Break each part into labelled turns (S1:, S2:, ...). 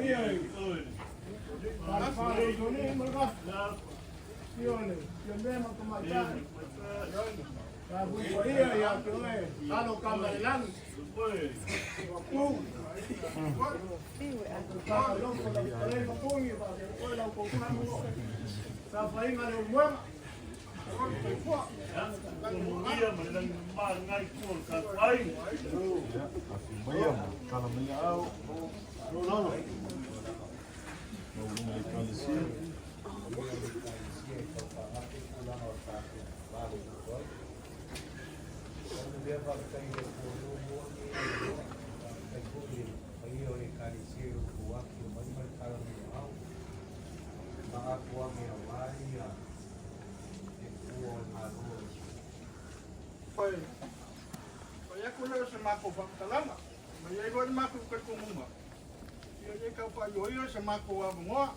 S1: Paia i Fale Tony ma le Gafa. Afio le Fiame ma Tamaitai. Tapu paia ia te oe, Alo Kamalelagi, Mapu, Faatalofa lau fetalaiga Puni, faapea foi lau poufagu Saofaiga le Ulumoega. Fai atu lea o se matou faamatalaga, ma i ai loa le matou talitonuga, ia e le tau faailoia se matou avanoa.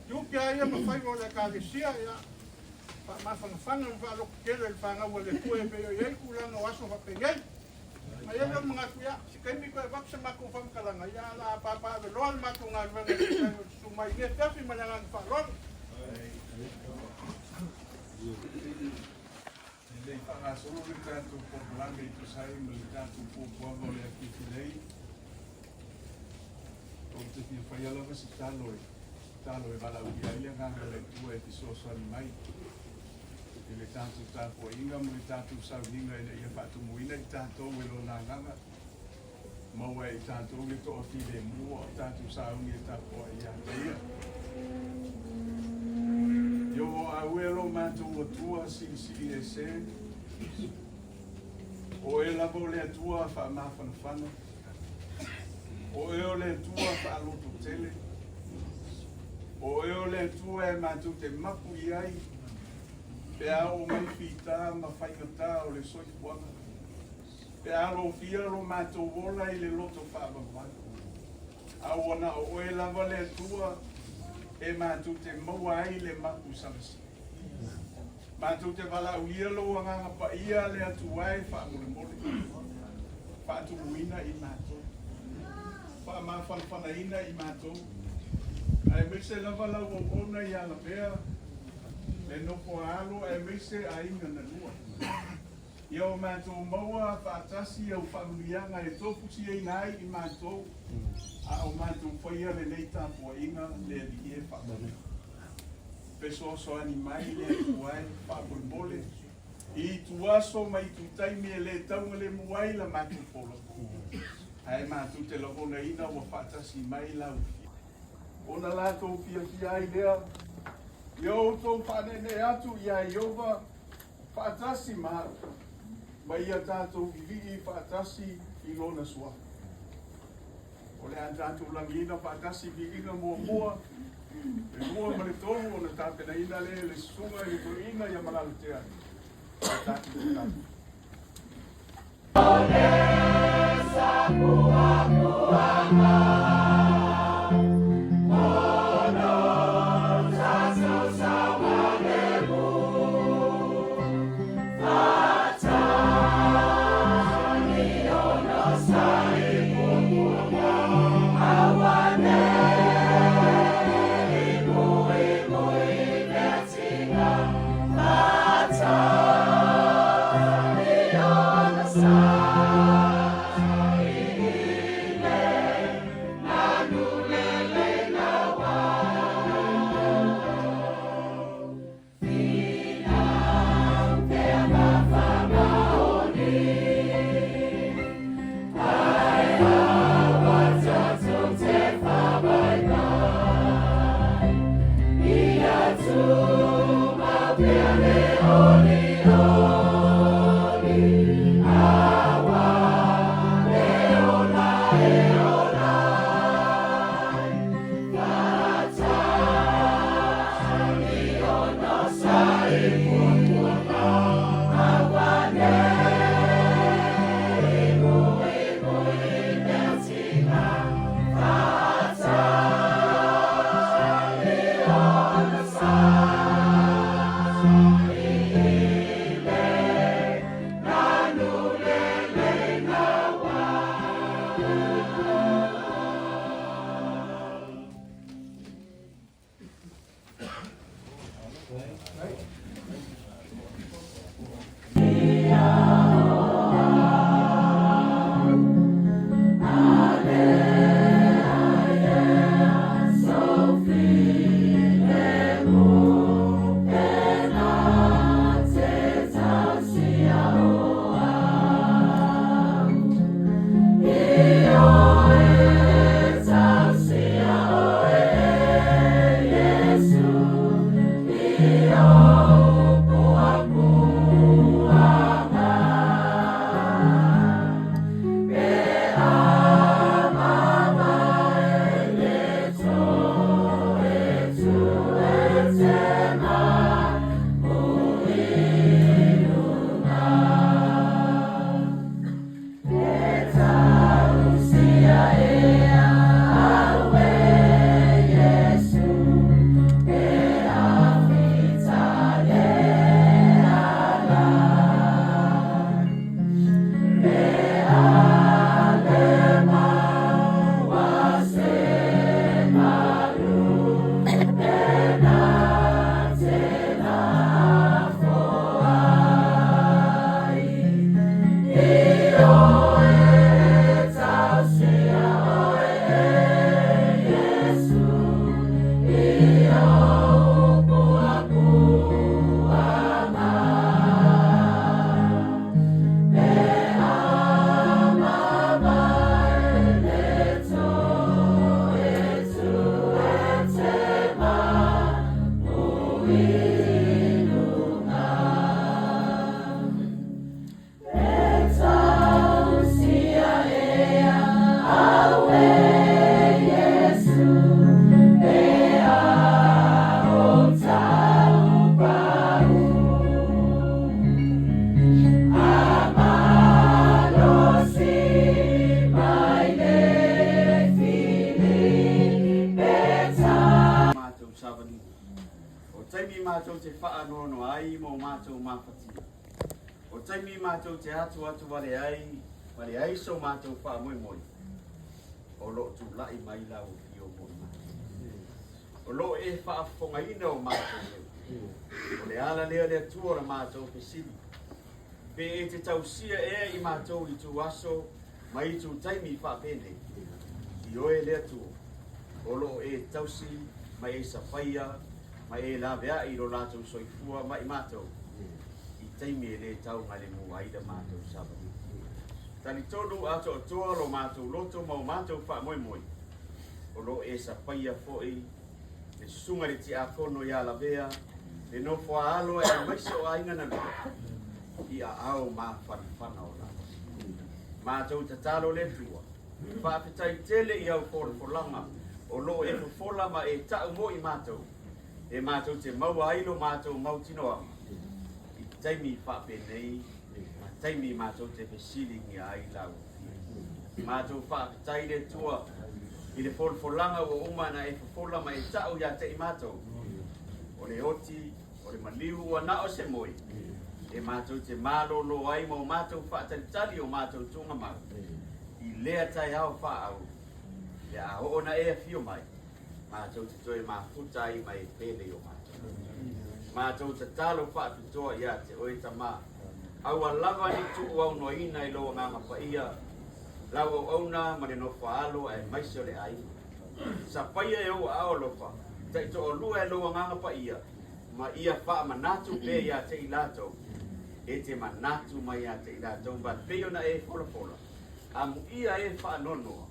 S1: Tiute lava ia ma faiva o le Ekalesia, ia faamafanafana ma faalototele i le fanau a le Atua e pei o i ai tulaga o aso faapenei. Ma i ai lea o le manatu, ia, se taimi toe avatu se matou faamatalaga, ia o le a papaaveloa le matou galuega e tusa ai o le susu mai i lenei afiafi ma le agaga faaaloalo.
S2: E le i faagasolo le tatou polokalame e tusa ai ma le tatou puapuaga o le afiafi nei, ou te fia faia lava se talo e talo e valaaulia ai le Agaga o le Atua e fesoasoani mai i le tatou tapuaiga ma le tatou sauniga ina ia faatumuina i tatou e Lona Agaga, maua e i tatou le toafilemu a o tatou sauni e tapuai ia te Ia. Ioa aue lo matou Atua silisili ese, o Oe lava o le Atua faamafanafana, o Oe o le Atua faalototele, o Oe o le Atua e matou te mapu i ai pe a oo mai fita ma faigata o le soifuaga. Pe a lofia lo matou ola i le loto faavavau, a ua na o Oe lava le Atua e matou te maua ai le mapu salasala. Matou te valaaulia Lou Agaga Paia le Atua e faamolemole, faatumuina i matou, faamafanafanaina i matou, aemaise lava Lau auauna ia lavea le nofo a alo aemaise aiga na lua. Ia o matou maua faatasi au faamanuiaga e tofusiaina ai i matou, a o matou faia lenei tapuaiga le Alii e faamanuia. Fesoasoani mai le Atua e faamolemole i ituaso ma itutaimi e le taugalemu ai la matou folauga, ae matou te lagonaina ua faatasi mai lau Ona latou fiafia ai lea, ia outou faaneenee atu iā Ieova faatasi ma au, ma ia tatou vivii faatasi i Lona Suafa. O le a tatou lagiina faatasi viiga muamua, le lua ma le tolu ona tapenaina lea e le Susuga i le Toeaina ia Malalatea le tatou tatalo.
S3: taimi matou te faanoanoa ai ma o matou mafatia. O taimi matou te atuatu vale ai ma leai so matou faamoemoe, o lo o tulai mai lau afio mo i matou. O lo o e faafofogaina o matou leo. O le ala lea le Atua o la matou fesili. Pe e te tausia ea i matou itu aso ma itu taimi faapenei. Ioe le Atua, o lo o e tausi ma e sapaia ma e laveai i lo latou soifua ma i matou i taimi e le taugalemu ai la matou savaliga. Talitonu atoatoa lo matou loto ma o matou faamoemoe, o lo o e sapaia foi le susuga i le tiakono ia Lavea, le nofo a alo aemaise o aiga na lua, i aao mafanafana o lava. Matou tatalo le Atua, faafetai tele i au folafolaga o lo o e fofola ma e ta'u mo i matou, e matou te maua ai lo matou mautinoaga i taimi faapenei ma taimi matou te fesiligia ai lau afio. Matou faafetai le Atua i le folafolaga ua uma ona e fofola ma e ta'u ia te i matou. O le oti, o le maliu ua na o se moe, e matou te malolo ai ma o matou faatalitali o matou tuugamau i lea taeao faaauuro. Pe a oo na e afio mai, matou te toe mafuta ai ma e pele i o matou. Matou tatalo faapitoa ia te oe Tama, aua lava ne i tuuaunoaina i lou Agaga Paia, lau auauna ma le nofo a alo aemaise o le aiga. Sapaia e ou aao alofa, taitoalua e lou Agaga Paia, ma ia faamanatu pea ia te i latou, e te manatu mai ia te i latou ma pei ona e folafola, amuia e faanoanoa,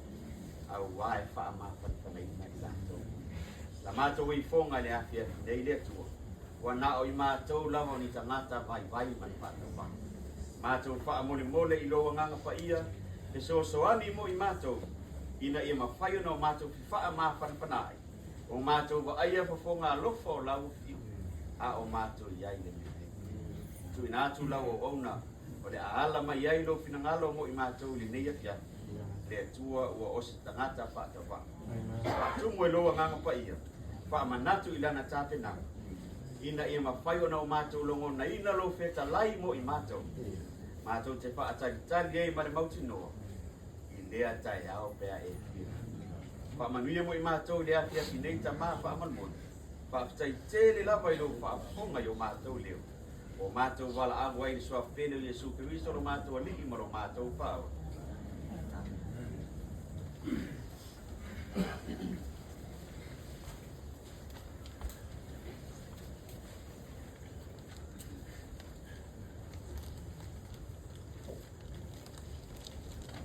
S3: auā e faamafanafanaina i latou. La matou ifoga i le afiafi nei le Atua, ua na o i matou lava o ni tagata vaivai ma le faatauvaa. Matou faamolemole i lou Agaga Paia, fesoasoani mo i matou, ina ia mafai ona o matou fefaamafanafana ai, o matou vaaia fofoga alofa o lau afio, a o matou i ai i le mea nei. Tuuina atu lau auauna, o le a ala mai ai lou finagalo mo i matou i lenei afiafi, le Atua ua o se tagata faatauvaa. Faatumu e lou Agaga Paia, faamanatu i lana tapenaga, ina ia mafai ona o matou logonaina lou fetalai mo i matou, matou te faatalitali ai ma le mautinoa i lea taeao pe a e afio. Faamanuia mo i matou i le afiafi nei, Tama faamolemole. Faafetai tele lava i lou faafofoga i o matou leo. Ua matou valaau ai i le suafa pele o Iesu Keriso lo matou Alii ma lo matou Faaola. Amene.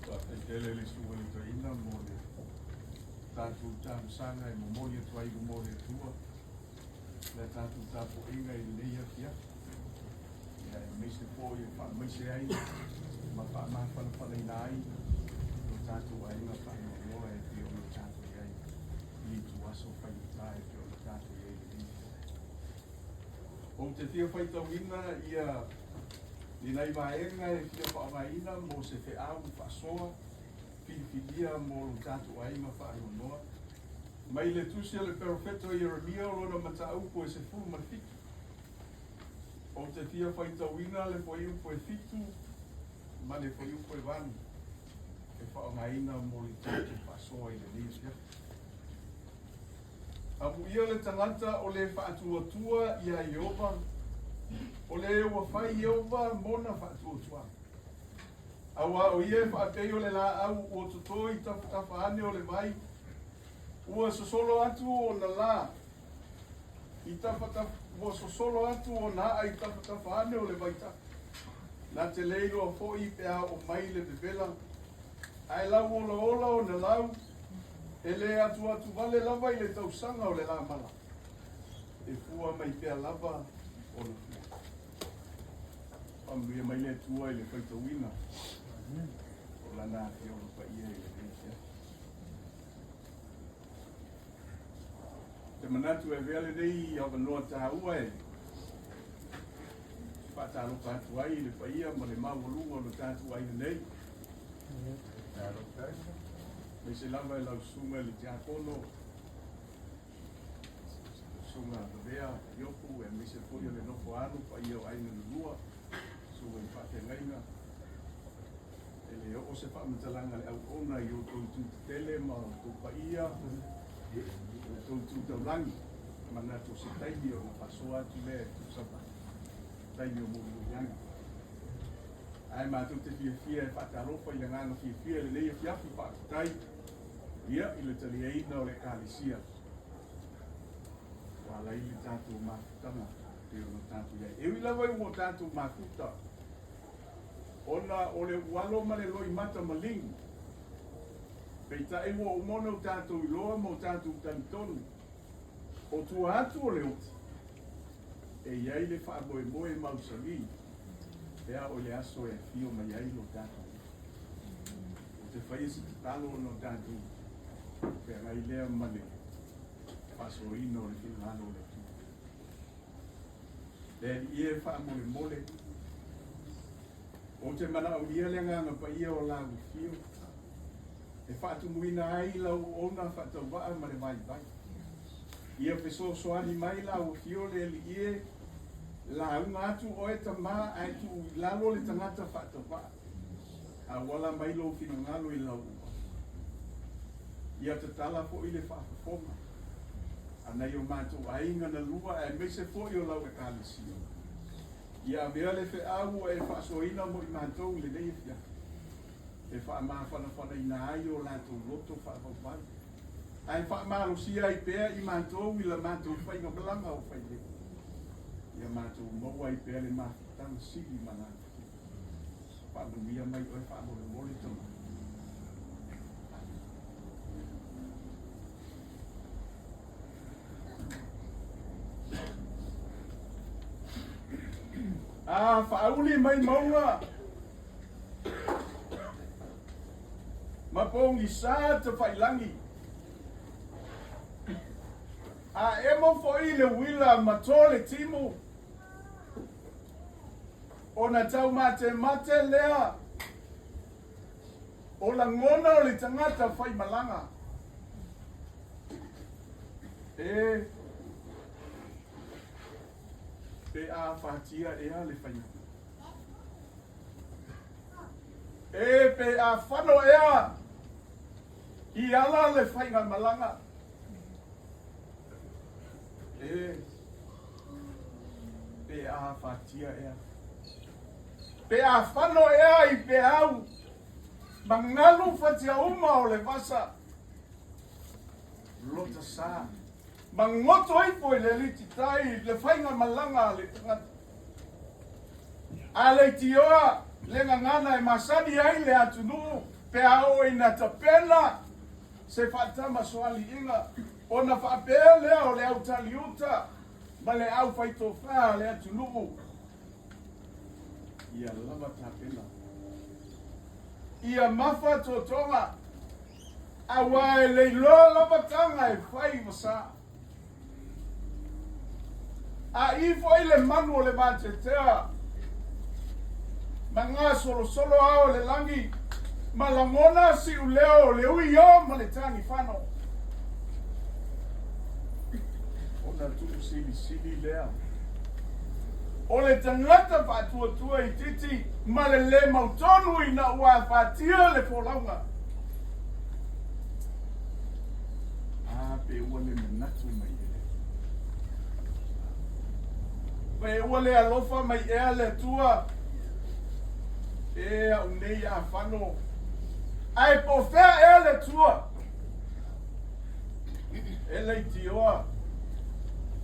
S2: Faafetai tele i le susuga i le toeaina mo le tatou talosaga e momoli atu ai i luma o le Atua le tatou tapuaiga i lenei afiafi, ia aemaise foi e faamaise ai ma faamafanafanaina ai lo tatou aiga faanoanoa e pei ona tatou i ai i ituaso faigata e pei ona tatou i ai i lenei afiafi. Ou te fia faitauina ia ni nai vaega e fia faaaogaina mo se feau faasoa filifilia mo lo tatou aiga faanoanoa mai le tusi a le perofeta Ieremia o lona mataupu e 17. Ou te fia faitauina le fuaiupu e 7 ma le fuaiupu e 8 e faaaogaina mo le tatou faasoa i lenei afiafi. Amuia le tagata o le faatuatua iā Ieova, o le ua fai Ieova mona faatuatuaga. Auā o ia e faapei o le laau ua toto i tafatafa ane o le vai, ua sosolo atu ona lā i tafatafa, ua sosolo atu ona a'a i tafatafa ane o le vaitafe. Na te le iloa foi pe a oo mai le vevela, ae lau olaola ona lau, e le atuatu vale lava i le tausaga o le lamala, e fua mai pea lava ona fua. Faamanuia mai le Atua i le faitauina o lana Afioga Paia i lenei afiafi. Te manatu e avea lenei avanoa taua e faatalofa atu ai i le paia ma le maualuga o lo tatou aiga nei. Aemaise lava i lau susuga i le tiakono, Susuga Lavea Iopu aemaise foi o le nofo a alo paia o aiga na lua, susuga i faafeagaiga. E le oo se faamatalaga a le auauna i outou itu tetele ma outou paia, outou itu taulagi. Manatu o se taimi ona faasoa atu lea e tusa ma taimi o mulimuliaga. Ae matou te fiafia e faatalofa i le agaga fiafia i lenei afiafi faafetai ia i le taliaina o le Ekalesia ua ala ai le tatou mafutaga pei ona tatou i ai. E ui lava ua tatou mafuta ona o le ualo ma le loimata maliu, peitai ua uma ona o tatou iloa ma o tatou talitonu, o tua atu o le oti, e i ai le faamoemoe mausali pe a oo i le aso e afio mai ai lo tatou Alii. Ou te faia se tatalo ona o tatou feagai lea ma le faasoaina o le finagalo o le Atua. Le Alii e faamolemole, ou te manaomia le Agaga Paia o lau afio e faatumuina ai lau auauna faatauvaa ma le vaivai. Ia fesoasoani mai lau afio le Alii e, lauga atu oe tama ae tuu i lalo le tagata faatauvaa. Auala mai lou finagalo i lau auauna. Ia tatala foi le faafofoga a nai o matou aiga na lua aemaise foi o lau Ekalesia. Ia avea le feau ua e faasoaina mo i matou i lenei afiafi, e faamafanafanaina ai o latou loto faavauvau, ae faamalosia ai pea i matou i la matou faigamalaga o fai nei. Ia matou maua ai pea le mafutaga sili ma latou. Faamanuia mai oe faamolemole tama. A faauli mai mauga ma pogisa tafailagi. A emo foi le uila ma to le timu, ona taumatemate lea o lagona o le tagata faimalaga. E pe a fatia ea le faiga. E pe a fano ea i ala le faigamalaga. E pe a fatia ea. Pe a fano ea i peau ma galu fatiauma o le vasa. Lota sa ma goto ifo i le alititai le faigamalaga a le tagata. A leitioa le gagana e masani ai le atunuu pe a oo ina tapena se faatamasoaliiga, ona faapea lea o le autaliuta ma le aufaitofa a le atunuu ia lava tapena. Ia mafa totoga, aua e le iloa lava taga e fai ma sa. A i foi le manu o le vateatea, ma gasolosolo ao o le lagi, ma lagona siuleo o le uio ma le tagifano. Ona tuusilisili lea o le tagata faatuatua itiiti ma le lē mautonu ina ua afatia le folauga. A pe ua le manatu mai e le Atua. Pe ua le alofa mai ea le Atua e au nei afano. Ae po o fea ea le Atua? E leitioa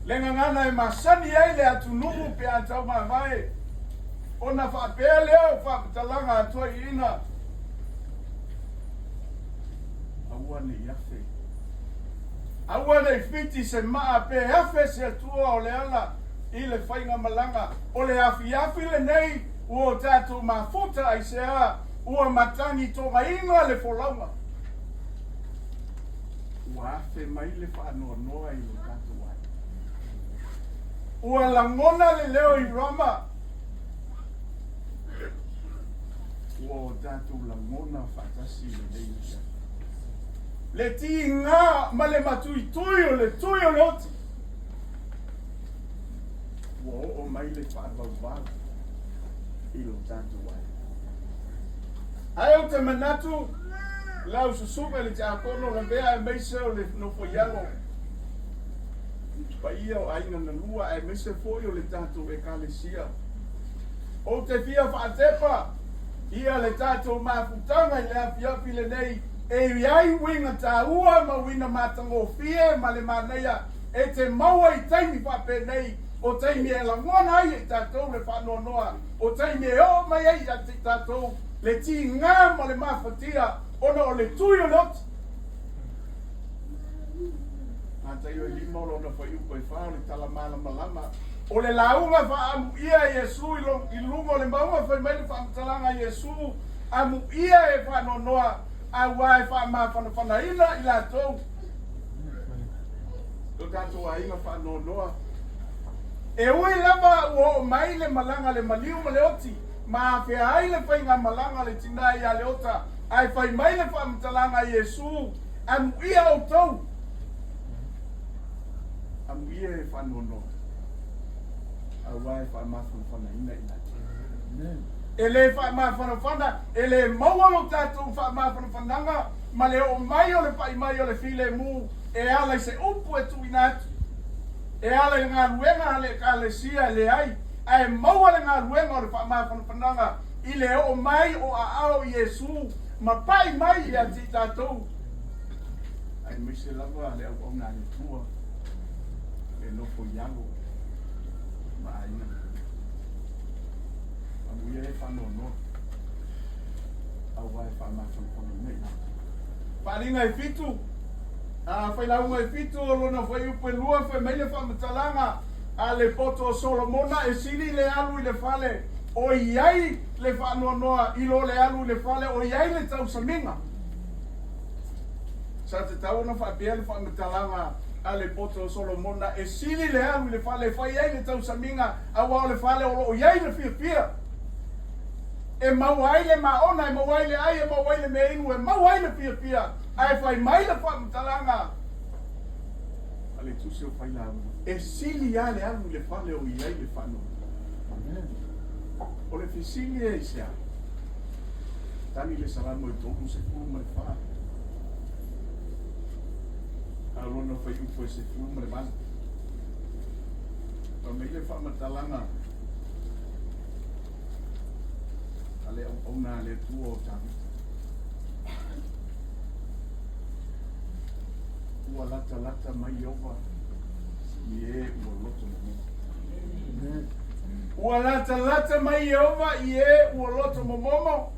S2: le gagana e masani ai le atunuu pe a taumavae, ona faapea lea o faamatalaga a toeaiina, Aua ne i afe, aua ne i fiti se maa pe afe se Atua o le ala i le faigamalaga. O le afiafi lenei ua o tatou mafuta aisea ua matagi togaina le folauga. Ua afe mai le faanoanoa i lo tatou aiga. Ua lagona le leo i Rama. Ua o tatou lagona faatasi i lenei afiafi. Le tiga ma le matuitui o le tui o le oti. Ua oo mai le faavauvau i lo tatou aiga. Ae ou te manatu, lau susuga i le tiakono Lavea aemaise o le nofoialo, paia o aiga na lua aemaise foi o le tatou Ekalesia. Ou te fia faatepa ia le tatou mafutaga i le afiafi lenei e i ai uiga taua ma uiga matagofie ma le manaia e te maua i taimi faapenei, o taimi e lagona ai e i tatou le faanoanoa, o taimi e oo mai ai ia te i tatou le tiga ma le mafatia ona o le tui o le oti. Mataio e lima o lona fuaiupu e fa o le tala malamalama o le lauga faaamuia a Iesu i luga o le mauga fai mai le faamatalaga a Iesu, Amuia e faanoanoa, auā e faamafanafanaina i latou. Lo tatou aiga faanoanoa. E ui lava ua oo mai le malaga a le maliu ma le oti, ma afea ai le faigamalaga a le tinā ia Leota, ae fai mai le faamatalaga a Iesu, Amuia outou! Amuia e faanoanoa, auā e faamafanafanaina i latou. E le faamafanafana, e le maua lo tatou faamafanafanaga ma le oo mai o le pai mai o le filemu e ala i se upu e tuuina atu, e ala i le galuega a le Ekalesia, e leai, ae maua le galuega o le faamafanafanaga i le oo mai o aao i Iesu ma pai mai ia te i tatou, aemaise lava le auauna a le Atua e nofo i alo ma aiga. Amuia e faanoanoa, auā e faamafanafanaina i latou. Faaaliga e fitu, a failauga e fitu o lona fuaiupu e lua, fai mai le faamatalaga a le poto o Solomona e sili le alu i le fale o i ai le faanoanoa i lo le alu i le fale o i ai le tausamiga. Sa tatau ona faapea le faamatalaga a le poto o Solomona e sili le alu i le fale e fai ai le tausamiga, aua o le fale o lo o i ai le fiafia e maua ai le maona, e maua ai le ai, e maua ai le meainu, e maua ai le fiafia. Ae fai mai le faamatalaga a le Tusi o Failauga, e sili lava le alu i le fale o i ai le faanoanoa. O le fesili e i se a? Tali le Salamo e 34. A o lona fuaiupu e 18. Fai mai le faamatalaga a le auauna a le Atua o Tavita. Ua latalata mai Ieova i e ua loto momomo. Ua latalata mai Ieova i e ua loto momomo.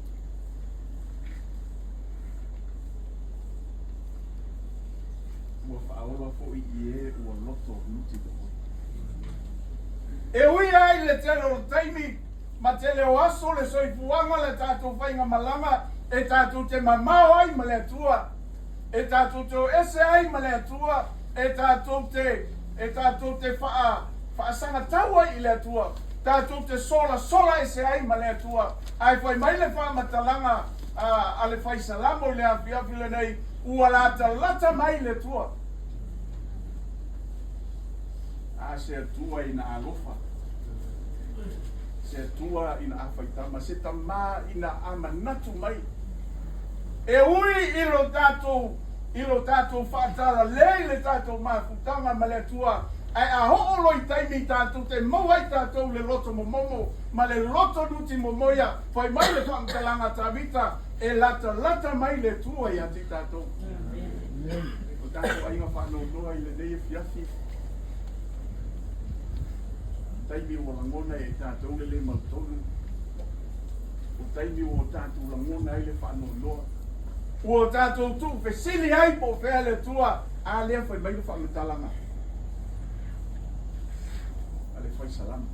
S2: Ua faaola foi i e ua loto nuti momoe. E ui ai le tele o le taimi ma tele o aso le soifuaga le tatou faigamalaga e tatou te mamao ai ma le Atua, e tatou te o ese ai ma le Atua, e tatou te e tatou te faa faasagatau ai i le Atua, tatou te solasola ese ai ma le Atua. Ae fai mai le faamatalaga a le Fai Salamo i le afiafi lenei, ua latalata mai le Atua. A se Atua ina alofa, se Atua ina afaitama, se Tamā ina amanatu mai. E ui i lo tatou i lo tatou faatalale i le tatou mafutaga ma le Atua, ae a oo loa i taimi tatou te maua ai tatou le loto momomo ma le loto nuti momoia, fai mai le faamatalaga a Tavita, e latalata mai le Atua ia te tatou. O tatou aiga faanoanoa i lenei afiafi, taimi ua lagona e tatou le le mautonu, o taimi ua tatou lagona ai le faanoanoa, ua tatou tuufesili ai po o fea le Atua, a lea fai mai le faamatalaga a le Fai Salamo,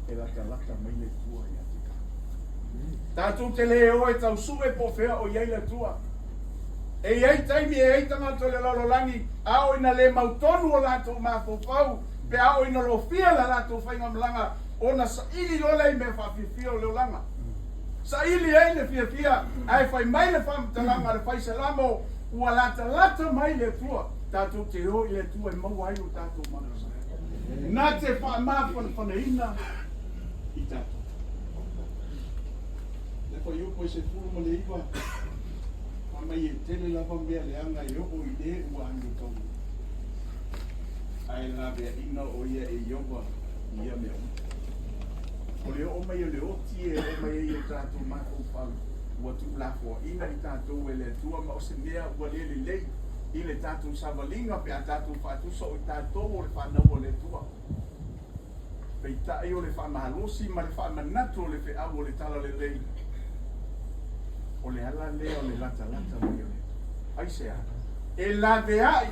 S2: e latalata mai le Atua ia te tatou. Tatou te le o e tau sue po o fea o i ai le Atua. E i ai taimi e i ai tagata o le lalolagi a oo ina le mautonu o latou mafaufau pe a oo ina lofia le latou faigamalaga ona saili loa lea i mea faafiafia o le olaga. Saili ai le fiafia ae fai mai le faamatalaga a le Fai Salamo, Ua latalata mai le Atua. Tatou te o i le Atua e maua ai lo tatou malosi. Na te faamafanafanaina i tatou. Le fuaiupu e 19, fai mai e tele lava mea leaga e oo i le ua amiotonu, ae laveaina o ia e Ieova i ia mea uma. O le oo mai o le oti e oo mai ai i o tatou mafaufau, ua tuulafoaina i tatou e le Atua ma o se mea ua le lelei i le tatou savaliga pe a tatou faatusa o i tatou o le fanau a le Atua. Peitai o le faamalosi ma le faamanatu o le feau o le Talalelei, o le ala lea o le latalata mai o le Atua. Aisea? E laveai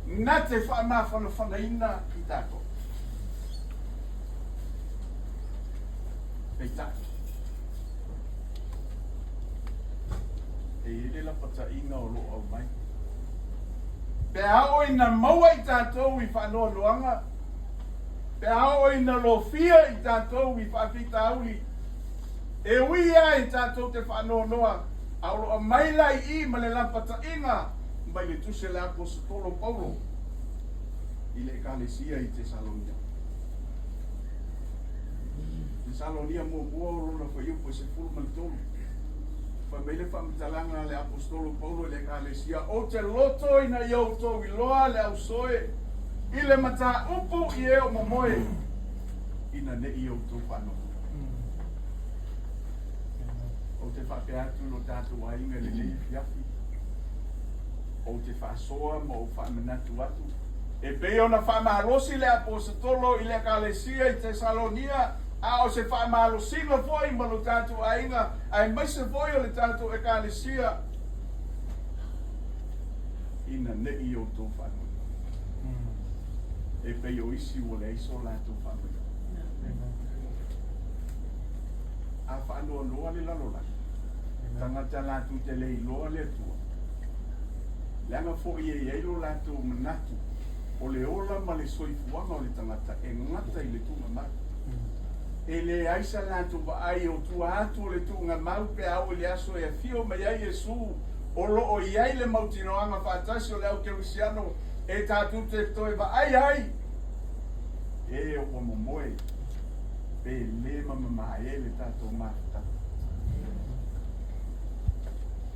S2: na te faamafanafanaina i tatou. Peitai, e i ai le lapataiga o lo o aumai. Pe a oo ina maua i tatou i faanoanoaga, pe a oo ina lofia i tatou i faafitauli, e ui lava i tatou te faanoanoa, a o lo o aumai la i i ma le lapataiga mai le tusi a le Aposetolo Paulo i le Ekalesia i Tesalonia. Tesalonia muamua o lona fuaiupu e 13. Fai mai le faamatalaga a le Aposetolo Paulo i le Ekalesia, Ou te loto ina ia outou iloa le ausoe i le mataupu i e o momoe, ina ne i outou faanoanoa. Ou te faapea atu i lo tatou aiga i lenei afiafi, ou te faasoa ma ou faamanatu atu, e pei ona faamalosi le Aposetolo i le Ekalesia i Tesalonia, a o se faamalosiga foi ma lo tatou aiga, aemaise foi o le tatou Ekalesia, ina ne i outou faanoanoa, e pei o isi ua leai so latou faamaioa. A faanoanoa le lalolagi, tagata latou te le iloa le Atua, leaga foi e i ai lo latou manatu o le ola ma le soifuaga o le tagata e gata i le tuugamau. E leai sa latou vaai o tua atu o le tuugamau pe a oo i le aso e afio mai ai Iesu o lo o i ai le mautinoaga faatasi o le au kerisiano e tatou te toe vaai ai e ua momoe pe le ma mamae le tatou mafutaga.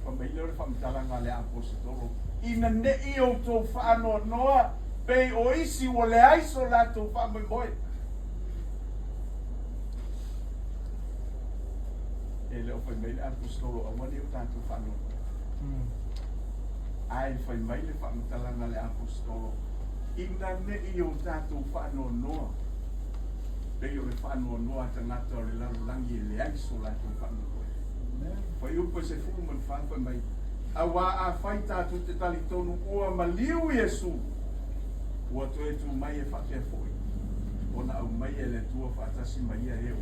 S2: Fai mai lea o le faamatalaga a le Aposetolo, Ina ne i outou faanoanoa pei o isi ua leai so latou faamoemoe. E le o fai mai le Aposetolo aua ne i o tatou faanoanoa. Ae fai mai le faamatalaga a le Aposetolo, Ina ne i o tatou faanoanoa pei o le faanoanoa a tagata o le lalolagi e leai so latou faamoemoe. Fuaiupu e 14 fai mai, Auā afai tatou te talitonu ua maliu Iesu, ua toe tu mai e faapea foi ona aumai e le Atua faatasi ma ia e o.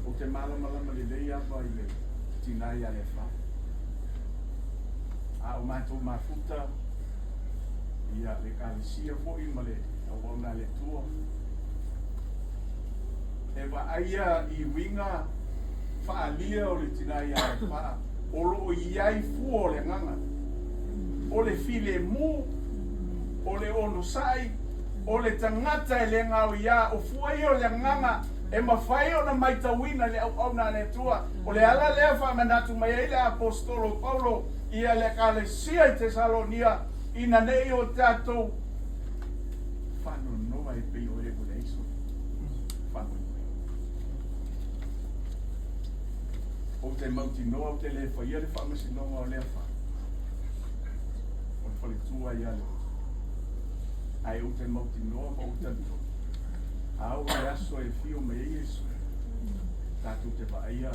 S2: Ou te malamalama lelei ava i le tinā ia Lefa. A o matou mafuta, ia le Ekalesia foi ma le auauna a le Atua, e vaaia i uiga faaalia o le tinā ia Lefa, o lo o i ai fua o le agaga, o le filemu, o le onosai, o le tagata e le gaoiā, o fua ia o le agaga e mafai ona maitauina i le auauna a le Atua. O le ala lea e faamanatu mai ai le Aposetolo Paulo ia le Ekalesia i Tesalonia, ina ne i o tatou faanoanoa e pei o e ua leai so faamoemoe. Ou te mautinoa ou te le faia le faamasinoga o lea fale, o le faletua ia le Ae ou te mautinoa ma ou talitonu, a oo le aso e afio mai ai Iesu, tatou te vaaia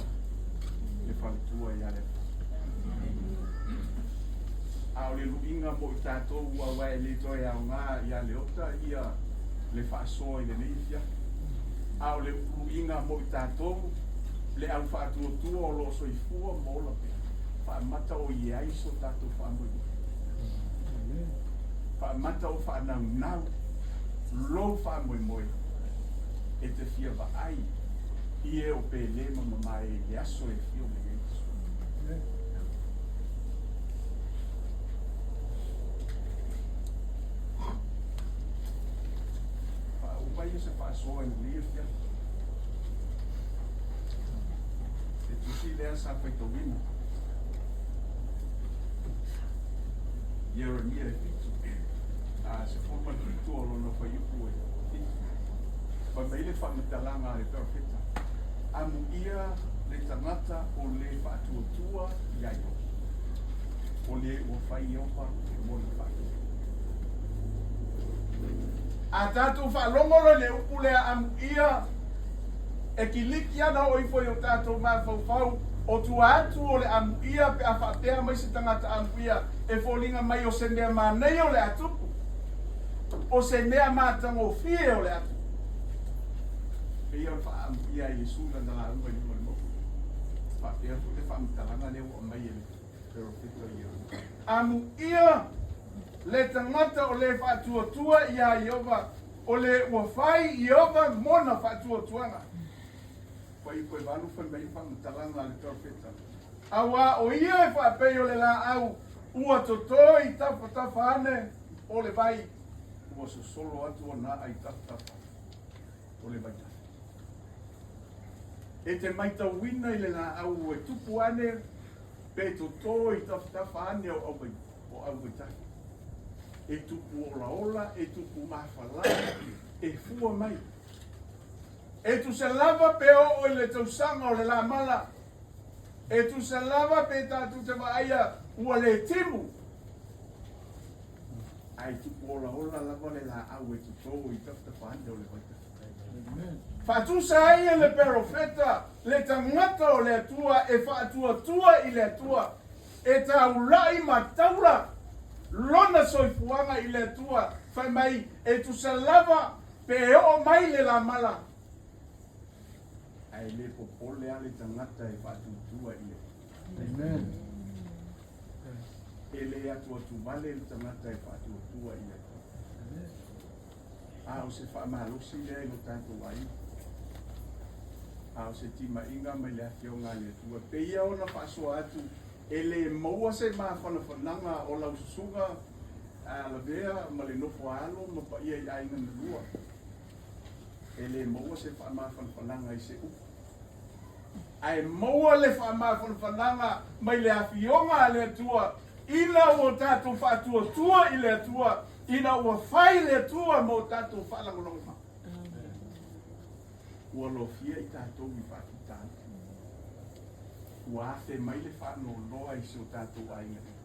S2: le faletua ia le Atua. A o le luiga mo i tatou aua e le toe aoga ia Leota ia le faasoa i lenei afiafi. A o le luiga mo i tatou le au faatuatua o lo o soifua ma ola pea, faamata o i ai so tatou faamoemoe. Faamata o faanaunau lou faamoemoe e te fia vaai i e o pele ma mamae i le aso e afio mai ai Iesu. faia se faasoa i lenei afiafi. Le tusi lea sa faitauina. Ieremia e 7, a 17 o lona fuaiupu e 7. Fai mai le faamatalaga a le perofeta, Amuia le tagata o le faatuatua iā Ieova, o le ua fai Ieova mo le faatuatua. A tatou faalogo loa i le upu lea amuia, e kiliki ana oo ifo i o tatou mafaufau, o tua atu o le amuia pe a faapea mai se tagata amuia e foliga mai o se mea manaia o le a tupu, o se mea matagofie o le a tupu. Pei o le faaamuia a Iesu i lana lauga i luga o le mauga. Faapea foi le faamatalaga lea ua aumai e le perofeta o Ieremia. Amuia le tagata o le faatuatua iā Ieova, o le ua fai Ieova mona faatuatuaga. Fuaiupu e 8 fai mai le faamatalaga a le perofeta, Auā o ia e faapei o le lāʻau ua totō i tafatafa ane o le vai, ua sosolo atu ona aʻa i tafatafa o le vaitafe. E te maitauina i le lāʻau e tupu ane pe totō i tafatafa ane o auvaitafe. E tupu olaola, e tupu mafalā, e fua mai. E tusa lava pe oo i le tausaga o le lā mala, e tusa lava pe tatou te vaaia ua le timu, ae tupu olaola lava le lāʻau e totō i tafatafa ane o le vaitafe. Faatusa ai e le perofeta le tagata o le Atua e faatuatua i le Atua, e taulaʻi ma taula lona soifuaga i le Atua, fai mai e tusa lava pe oo mai le lā mala, ae le popole lava le tagata e faatuatua i le Atua. E le atuatuvale le tagata e faatuatua i le Atua. A o se faamalosi lea i lo tatou aiga. A o se timaiga mai le Afioga a le Atua. E pei ona faasoa atu, e le maua se mafanafanaga o lau susuga a Lavea ma le nofo a alo ma paia i aiga na lua. E le maua se faamafanafanaga i se upu. Ae maua le faamafanafanaga mai le Afioga a le Atua ina ua tatou faatuatua i le Atua, ina ua fai le Atua mo tatou faalagolagoma. Ua lofia i tatou i faafitauli. Ua afe mai le faanoanoa i si o tatou aiga nei.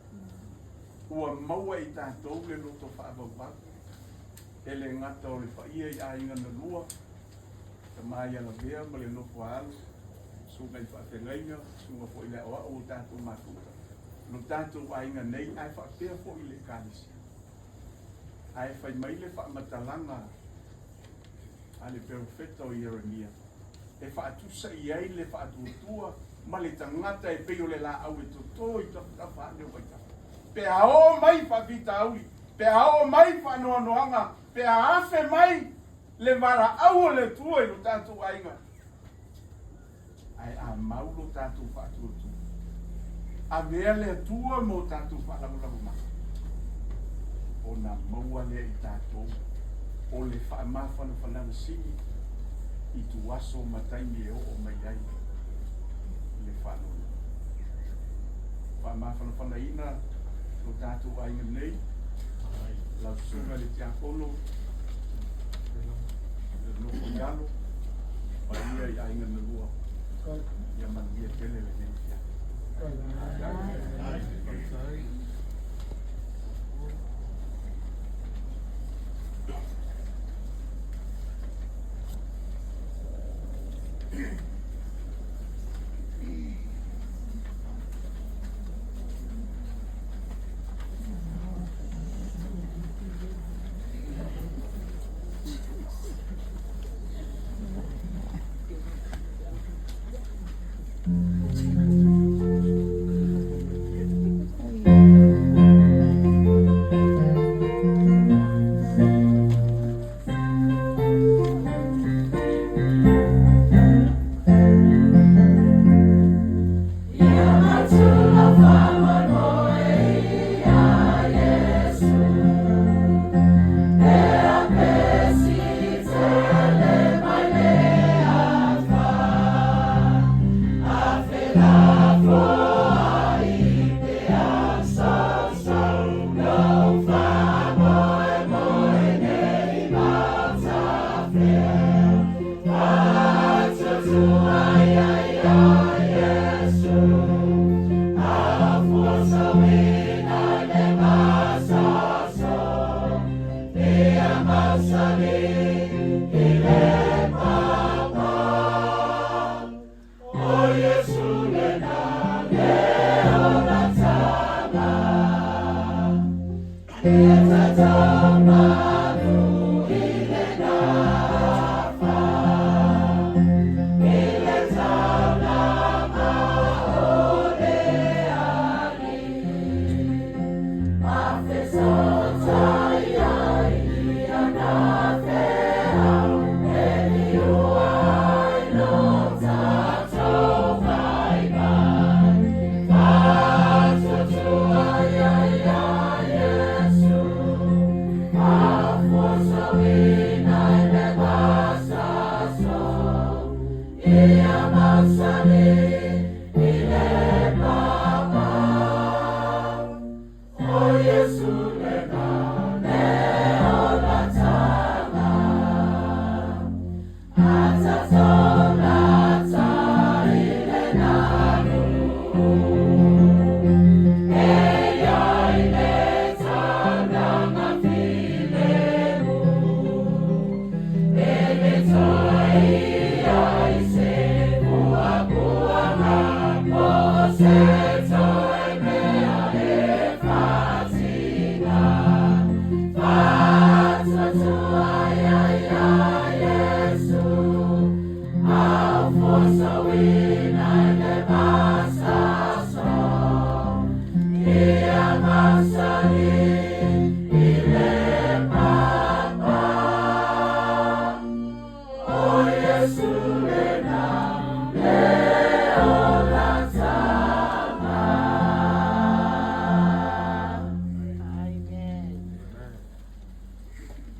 S2: Ua maua e i tatou le loto faavauvau, e le gata o le paia i aiga na lua, tama ia Lavea ma le nofo a alo, susuga i faafeagaiga, susuga foi i le aoao o tatou mafuta, lo tatou aiga nei, ae faapea foi le Ekalesia. Ae fai mai le faamatalaga a le perofeta o Ieremia, e faatusa i ai le faatuatua ma le tagata e pei o le lāʻau e totō i tafatafa ane o vaitafe. Pe a oo mai faafitauli, pe a oo mai faanoanoaga, pe a afe mai le valaau o le Atua i lo tatou aiga, ae a mau lo tatou faatuatua, avea le Atua mo tatou faalagolagomai, ona maua lea i tatou o le faamafanafanaga sili i tuaso ma taimi e oo mai ai le faanoanoa. Faamafanafanaina lo tatou aiga nei, lau susuga i le tiakono, le nofo i alo, paia i aiga na lua, ia manuia tele lenei afiafi.
S3: O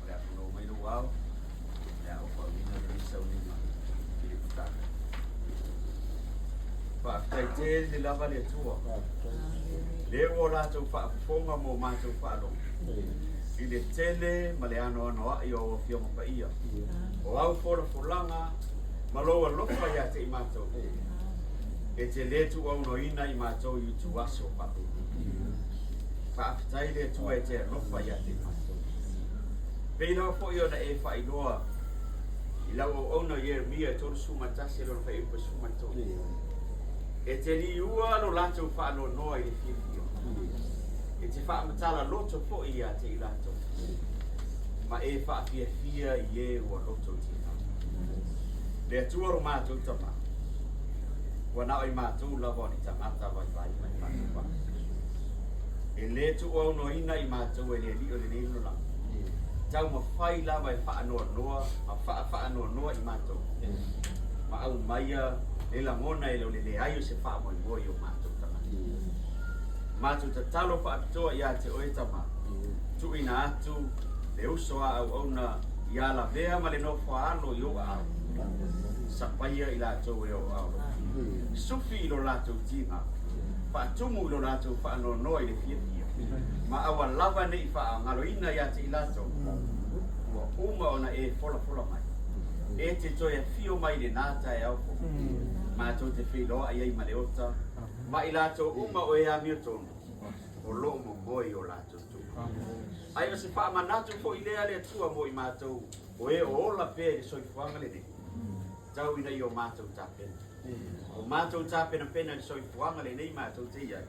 S3: le a tulou mai lou ao, le a ofaauina lenei sauniga i le putaga. Faafetai tele lava le Atua, lea ua latou faafofoga ma o matou faalogo i le tele ma le anoanoai o au Afioga Paia, o au folafolaga ma lou alofa ia te i matou. E te le tuuaunoaina i matou i ituaso faapenei. Faafetai le Atua e te alofa ia te i matou. Pei lava foi ona e faailoa i lau auauna Ieremia e 31 lona fuaiupu 13. E te liua lo latou faanoanoa i le fiafia. E te faamatala loto foi ia te i latou. Ma e faafiafia i e ua loto tiga. Le Atua lo matou Tamā. Ua na o i matou lava o ni tagata vaivai ma ni matou E le tuuaunoaina i matou e le Alii o lenei lalolagi. Taumafai lava e faanoanoa ma faafaanoanoa i matou. Ma aumaia le lagona e le o le leai o se faamoemoe i o matou tagata. Matou tatalo faapitoa ia te oe Tamā. Tuuina atu le uso a auauna ia lavea ma le nofo a alo i ou aao. Sapaia i latou e o aao alofa. Sufi i lo latou tiga. Faatumu i lo latou faanoanoa i le fiafia. Ma aua lava ne i faagaloina ia te i latou. Ua uma ona e folafola mai. E te toe afio mai lenā taeao fou. Matou te feiloai ai ma le ota. Ma i latou uma o e amiotonu. O loo momoe i o latou tuma. Ai o se faamanatu foi lea le Atua mo i matou o e o ola pea i le soifuaga lenei. Tau ina ia o matou tapena. O matou tapenapena i le soifuaga lenei matou te iai.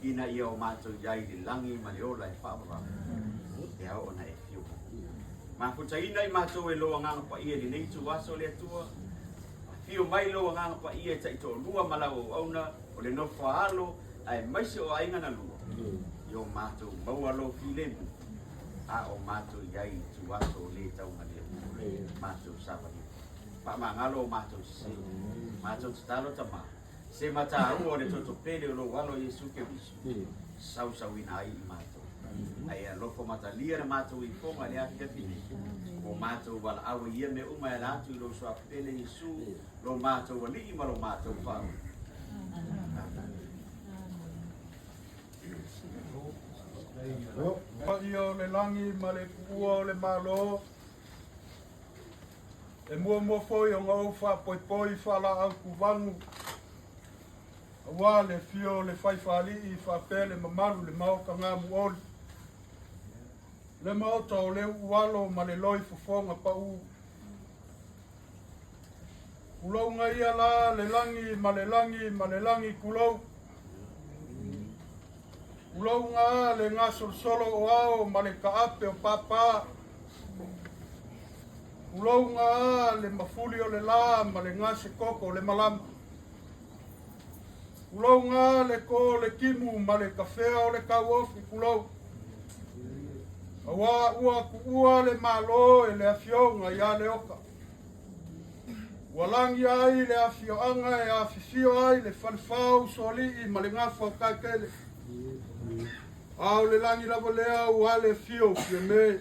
S3: Ina ia o matou iai i le lagi ma le ola e faavavau. E ao ona e afio mai. Mafutaina i matou e lou Agaga Paia i lenei ituaso le Atua. Afio mai lou Agaga Paia e taitoalua ma lau auauna o le nofo a alo aemaise o aiga na lua. I o matou maua lou filemu a o matou iai i ituaso o le taugalemu matou savali. Faamagalo o matou sese. Matou tatalo Tamā. Se mataua o le toto pele o lou alo Iesu Keriso. Sausauina ai i matou. Ae alofa matalia le matou ifoga i le afiafi nei. Ua matou valaau ai ia mea uma e ala atu i lou suafa pele Iesu, lo matou Alii ma lo matou Faaola. Amen.
S1: Paia o le lagi ma le puua o le Malo, e muamua foi ona ou faapoipoi faalaau tuvagu, aua le afio o le Faifaalii faapea le mamalu le Maota Gamuoli, le Maota o le Uualo ma le loi fofoga pau. Tulouga ia la le lagi ma le lagi ma le lagi tulou. Tulouna le gasolosolo o ao ma le taape o pāpā. Tulouna le mafuli o le la ma le gasekoko o le malama. Tulouna le kō o le timu ma le tafea o le tauofi, tulou. Auā ua tuua le Malo e le Afioga ia Leota. Ua lagi ai le afioaga e afifio ai le falefā o Usoalii ma le gafa o Taitele. A o le lagi lava lea ua le afio o Fiame.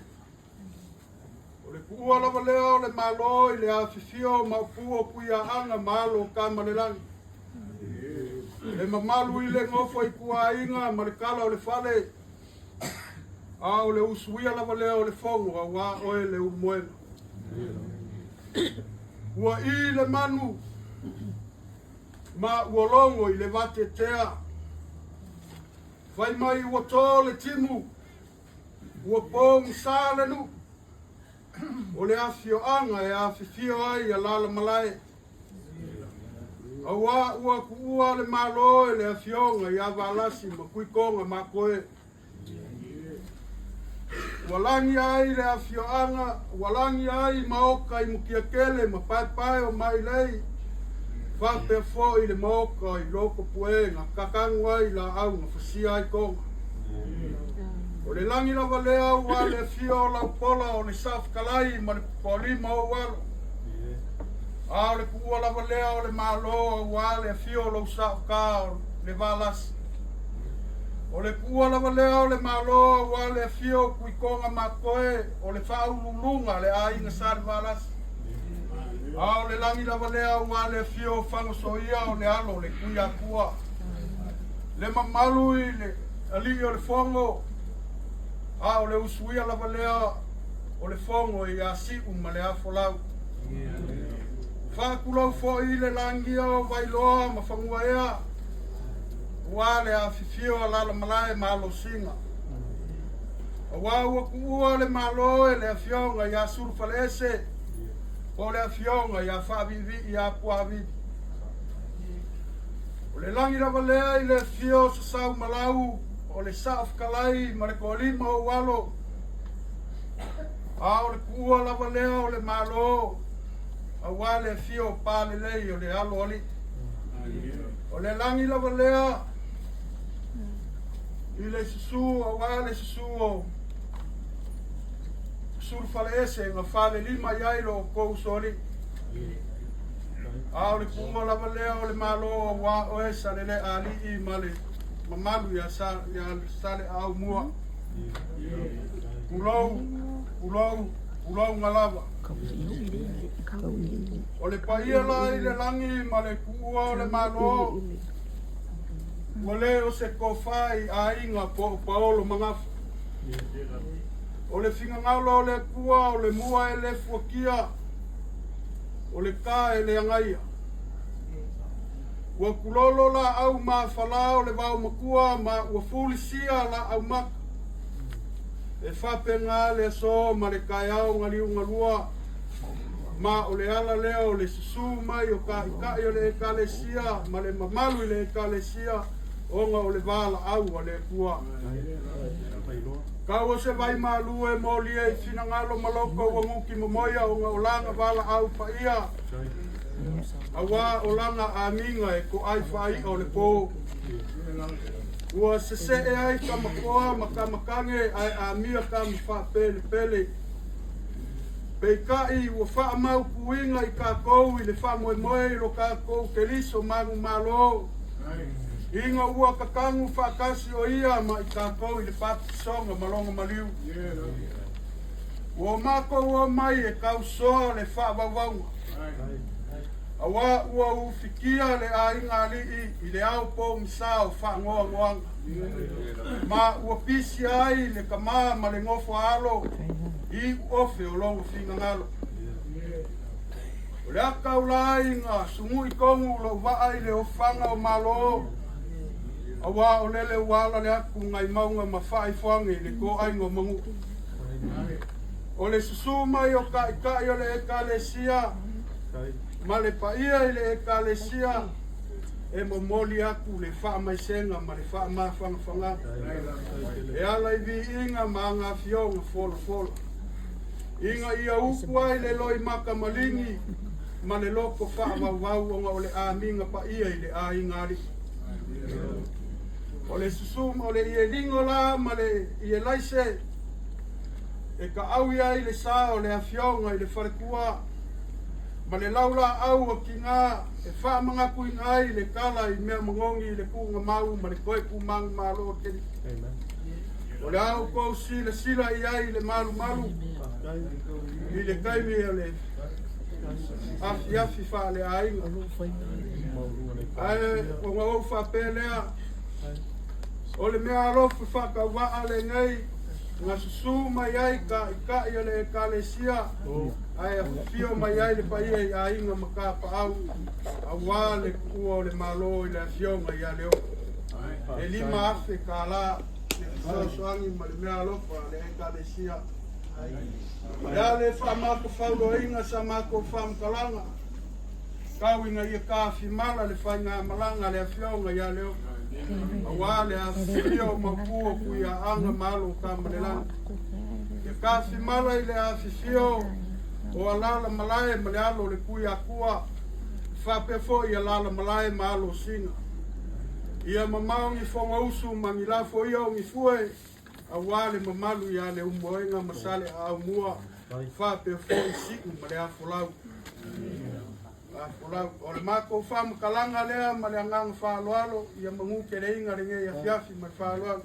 S1: O le tuua lava lea o le Malo i le afifio o Maopu o Tuiaana ma alo o Tamalelagi. Le mamalu i le nofo ituaiga ma le tala o le fale, a o le usuia lava lea o le fono auā oe le ulumoega. Ua i le manu ma ua logo i le vateatea. Fai mai ua to le timu, ua pogisa le nuu, o le afioaga e afifio ai alalamalae. Auā ua tuua le Malo e le Afioga ia Valasi ma Tuitoga Matoe. Ua lagi ai le afioaga, ua lagi ai maoka i Mutiatele ma paepae o Mailei, faapea foi le maoka i Lotopue na tatanu ai laau na fasia ai Toga. O le lagi lava lea ua le afio o Laupola o le Saofetalai ma le Toalima o ou alo. A o le tuua lava lea o le Malo auā le afio o lou saotā o le Valasi. O le tuua lava lea o le Malo auā le afio o Tuitoga Matoe o le faauluuluga a le aiga Salevalasi. A o le lagi lava lea auā le afio o Fagasoia o le alo o le Tuiatua. Le mamalu i le alii o le Fono, a o le usuia lava lea o le Fono ia Siu ma le Afolau. Faatulou foi i le lagia o Vailoa ma Fanuaea, ua le afifio a Lalamalae ma Alosina. Auā ua tuua le Malo e le Afioga ia Sulufaleese po o le Afioga ia Faaviivii ia Puavivi. O le lagi lava lea i le afio o Sasaumalau o le Saofetalai ma le Toalima o ou alo, a o le tuua lava lea o le Malo auā le afio o Palelei o le alo alii. O le lagi lava lea i le susu auā le susu o Sulufaleese na falelima i ai lo outou usoalii. A o le tuua lava lea o le Malo auā oe Saleleaalii ma le mamalu ia Saleaaumua. Tulou, tulou, tulouna lava. O le paia la i le lagi ma le tuua o le Malo, ua le o se tofa i aiga po o paolo magafa. O le finagalo o le Atua o le mua e le fuatia, o le ta e le agaia. Ua tulolo laau mafala o le vaomatua ma ua fulisia laau mata. E faapena le aso ma le taeao na liugalua, ma o le ala lea o le susu mai o taitai o le Ekalesia ma le mamalu i le Ekalesia ona o le valaau a le Atua. Tau o se vai malu e molia i finagalo ma loko ua guti momoia ona o lana valaau paia, auā o lana amiga e toai faai'a o le pō. Ua sese'e ai tamakoa ma tamakane ae amia tama faapelepele. Peitai ua faamautuina i tatou i le faamoemoe i lo tatou Keriso manumalo, ina ua tatanu faatasi o ia ma i tatou i le papatisoga ma lona maliu. Ua matou o mai e tausoa le faavauvauga, auā ua ufikia le aiga alii i le ao pogisa o faanoanoaga, ma ua pisia ai le tama ma le nofo a alo i iuofe o lona finagalo. O le a taula ai na sugui tonu lou vaa i le ofaga o Malo, auā o lele ua ala le atu nai mauga ma faaifoage i le toaiga o Manu'u. O le susu mai o taitai o le Ekalesia ma le paia i le Ekalesia. E momoli atu le faamaisega ma le faamafagafaga e ala i viiga ma aga afioga folafola. Ina ia upu ai le loimata maligi ma le loto faavauvau ona o le amiga paia i le aiga alii. O le susu o le ieligo la ma le ielaise e taau ai le sa o le afioga i le faletua ma le laulaau o tiga e faamanatuina ai le tala i mea magogi i le tuugamau ma le toe tumanumalo o le O le a outou silasila i ai i le malumalu i le taimi o le afiafi faaleaiga. Ae ona ou faapea lea, o le mea alofa faatauvaa lenei na susu mai ai taitai o le ekalesia ae afifio mai ai le paia i aiga ma tapaau auā le tuua o le Malo i le afioga ia Leota. E $5,000 le fesoasoani ma le mea alofa a le ekalesia. O le a le faamatofauloaina sa matou faamatalaga, tau ina ia tafimala le faigamalaga a le afioga ia Leota, auā le afifio o mautu o Tuiaana ma alo o Tamalelagi. Ia tafimala i le afifio o alala malae ma le alo o le Tuiatua, faapea foi alala malae ma alo o Sina. Ia mamao ni Fonousu ma ni lafo ia o ni fue, auā le mamalu ia Leumuaega ma Sale Aaumua, faapea foi Siu ma le Afolau. Afolau. O le matou faamatalaga lea ma le agaga faaaloalo, ia manu keleiga lenei afiafi ma le faaaloalo.